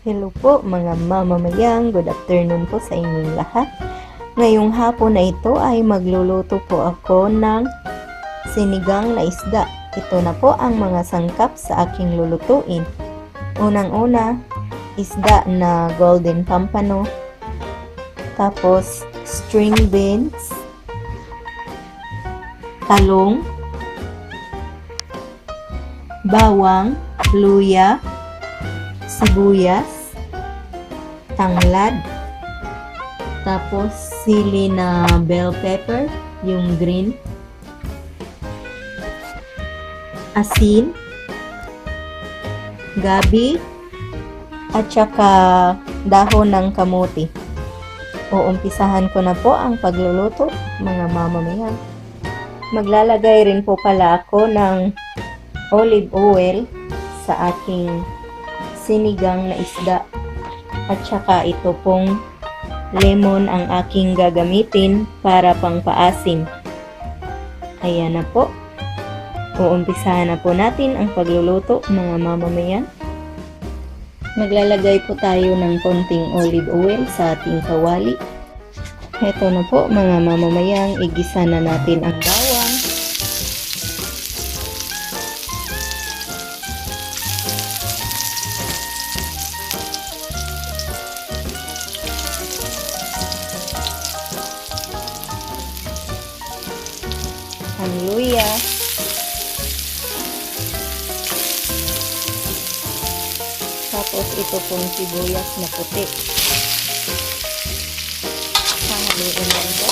Hello po mga mamamayang, good afternoon po sa inyong lahat. Ngayong hapon na ito ay magluluto po ako ng sinigang na isda. Ito na po ang mga sangkap sa aking lulutuin. Unang-una, isda na golden pampano, tapos string beans, talong, bawang, luya, sibuyas, tanglad, tapos sili na bell pepper, yung green, asin, gabi, at saka dahon ng kamote. Uumpisahan ko na po ang pagluluto, mga mamamayan. Maglalagay rin po pala ako ng olive oil sa aking sinigang na isda. At saka ito pong lemon ang aking gagamitin para pangpaasim. Ayan na po. Uumpisahan na po natin ang pagluluto, mga mamamayan. Maglalagay po tayo ng konting olive oil sa ating kawali. Ito na po, mga mamamayang, igisa na natin ang bawang. Ang luya. Tapos ito pong sibuyas na puti. Hahaluin lang po.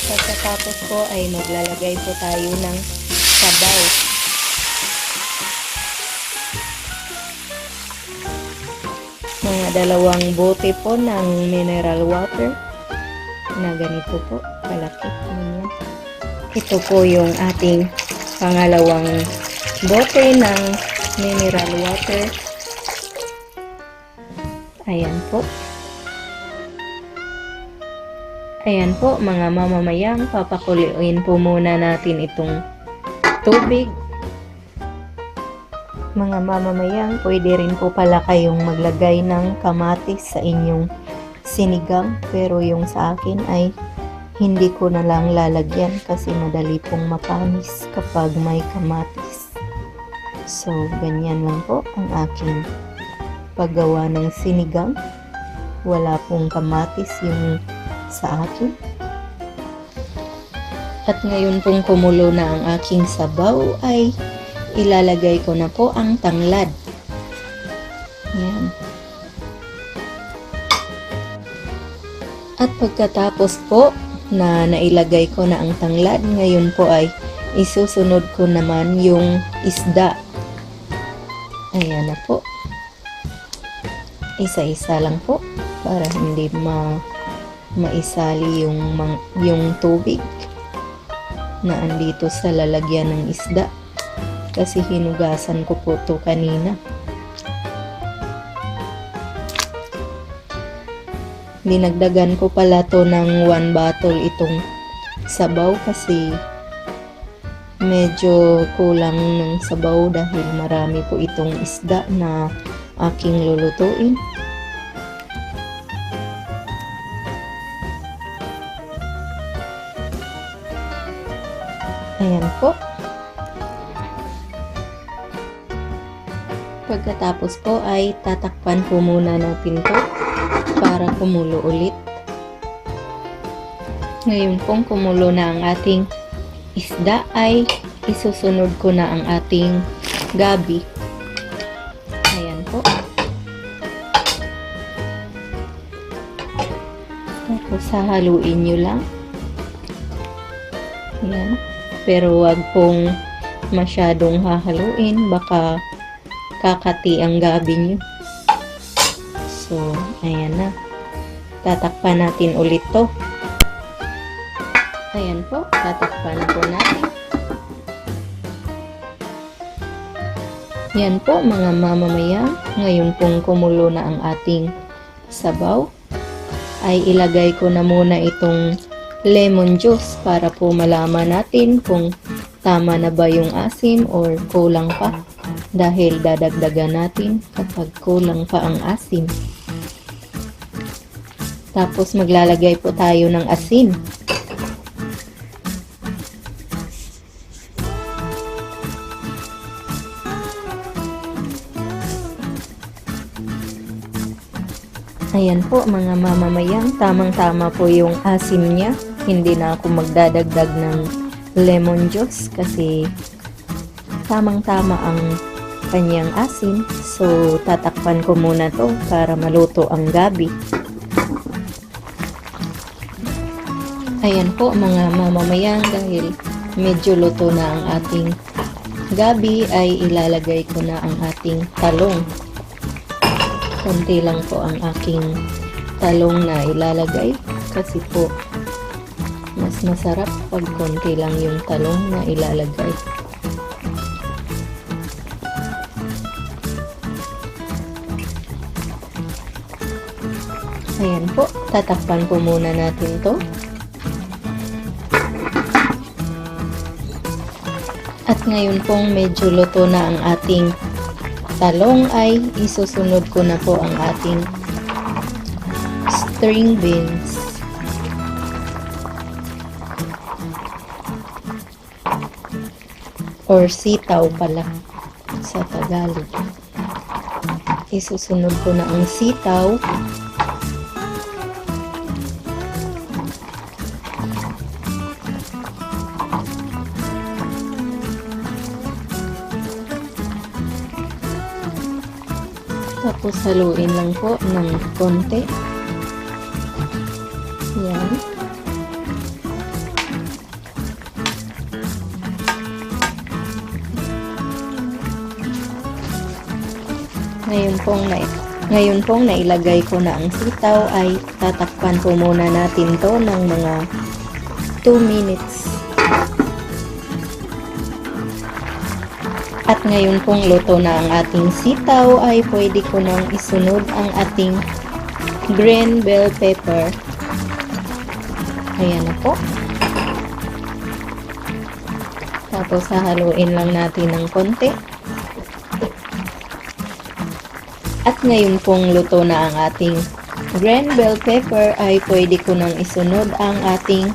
Pagkatapos po ay maglalagay po tayo ng sabaw. Mga 2 bote po ng mineral water na ganito po, kalaki. Ganyan. Ito po yung ating pangalawang bote ng mineral water. Ayan po. Ayan po mga mamamayang, papakuluin po muna natin itong tubig. Mga mamamayang, pwede rin po pala kayong maglagay ng kamatis sa inyong sinigang, pero yung sa akin ay hindi ko na lang lalagyan kasi madali pong mapanis kapag may kamatis. So, ganyan lang po ang aking paggawa ng sinigang. Wala pong kamatis yung sa akin. At ngayon pong kumulo na ang aking sabaw ay ilalagay ko na po ang tanglad. Yan. At pagkatapos po na nailagay ko na ang tanglad, ngayon po ay isusunod ko naman yung isda. Ayan na po. Isa-isa lang po para hindi maisali yung tubig na andito sa lalagyan ng isda. Kasi hinugasan ko po to kanina. Dinagdagan ko pala to ng 1 bottle itong sabaw kasi medyo kulang ng sabaw dahil marami po itong isda na aking lulutuin. Ayan po. Pagkatapos po ay tatakpan po muna natin to para kumulo ulit. Ngayon pong kumulo na ang ating isda ay isusunod ko na ang ating gabi. Ayan po. Tapos hahaluin nyo lang. Ayan. Pero wag pong masyadong hahaluin, baka kakati ang gabi nyo. So, ayan na. Tatakpan natin ulit to. Ayan po, tatakpan po natin. Yan po mga mamamayan. Ngayon pong kumulo na ang ating sabaw. ay ilagay ko na muna itong lemon juice para po malaman natin kung tama na ba yung asim or kulang pa, dahil dadagdagan natin kapag kulang pa ang asim. Tapos maglalagay po tayo ng asin. Ayan po mga mamamayang, tamang-tama po yung asim niya. Hindi na ako magdadagdag ng lemon juice kasi tamang-tama ang kanyang asim. So tatakpan ko muna to para maluto ang gabi. Ayan po mga mamamayang, dahil medyo luto na ang ating gabi ay ilalagay ko na ang ating talong. Konti lang po ang aking talong na ilalagay kasi po mas masarap pag konti lang yung talong na ilalagay. Ayan po, tatakpan po muna natin to. At ngayon pong medyo luto na ang ating talong ay isusunod ko na po ang ating string beans. Or sitaw pala sa Tagalog. Isusunod ko na ang sitaw. Tapos haluin lang po ng konti. Yan. Ngayon pong nailagay ko na ang sitaw ay tatakpan po muna natin to ng mga 2 minutes. At ngayon pong luto na ang ating sitaw ay pwede ko nang isunod ang ating green bell pepper. Ayan na po. Tapos hahaluin lang natin ng konti. At ngayon pong luto na ang ating green bell pepper ay pwede ko nang isunod ang ating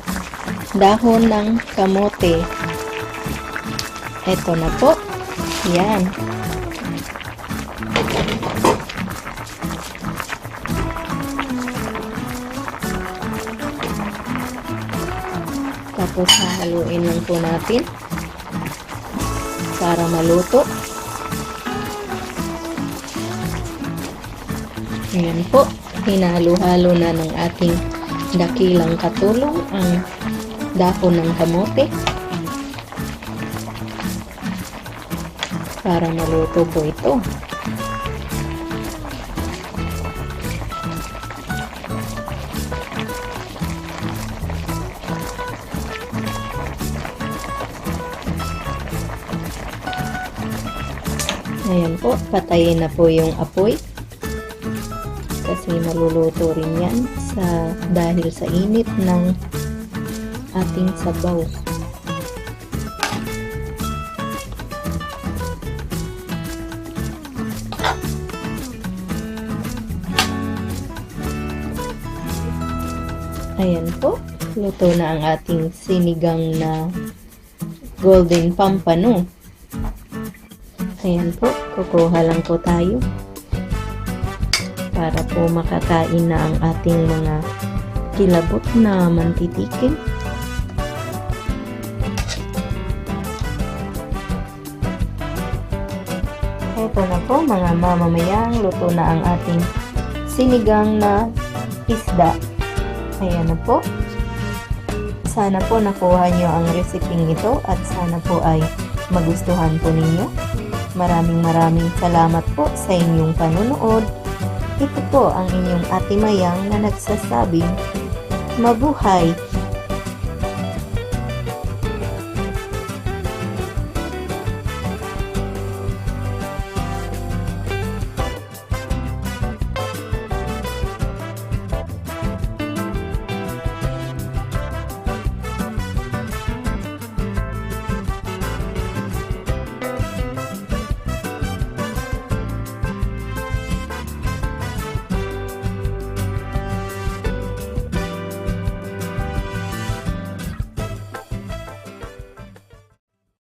dahon ng kamote. Eto na po. Yan. Tapos hahaluin lang po natin para maluto. Ayan po, hinalo-halo na ng ating dakilang katulong ang dahon ng kamote para maluto po ito. Ayan po, patayin na po yung apoy kasi maluluto rin yan dahil sa init ng ating sabaw. Ayan po, luto na ang ating sinigang na golden pampano. Ayan po, kukuha lang po tayo para po makakain na ang ating mga kilabot na mantitikim. Ito na po mga mamamayang, luto na ang ating sinigang na isda. Ayan na po. Sana po nakuha nyo ang reseping ito at sana po ay magustuhan po ninyo. Maraming maraming salamat po sa inyong panunood. Ito po ang inyong Ate Mayang na nagsasabing, mabuhay!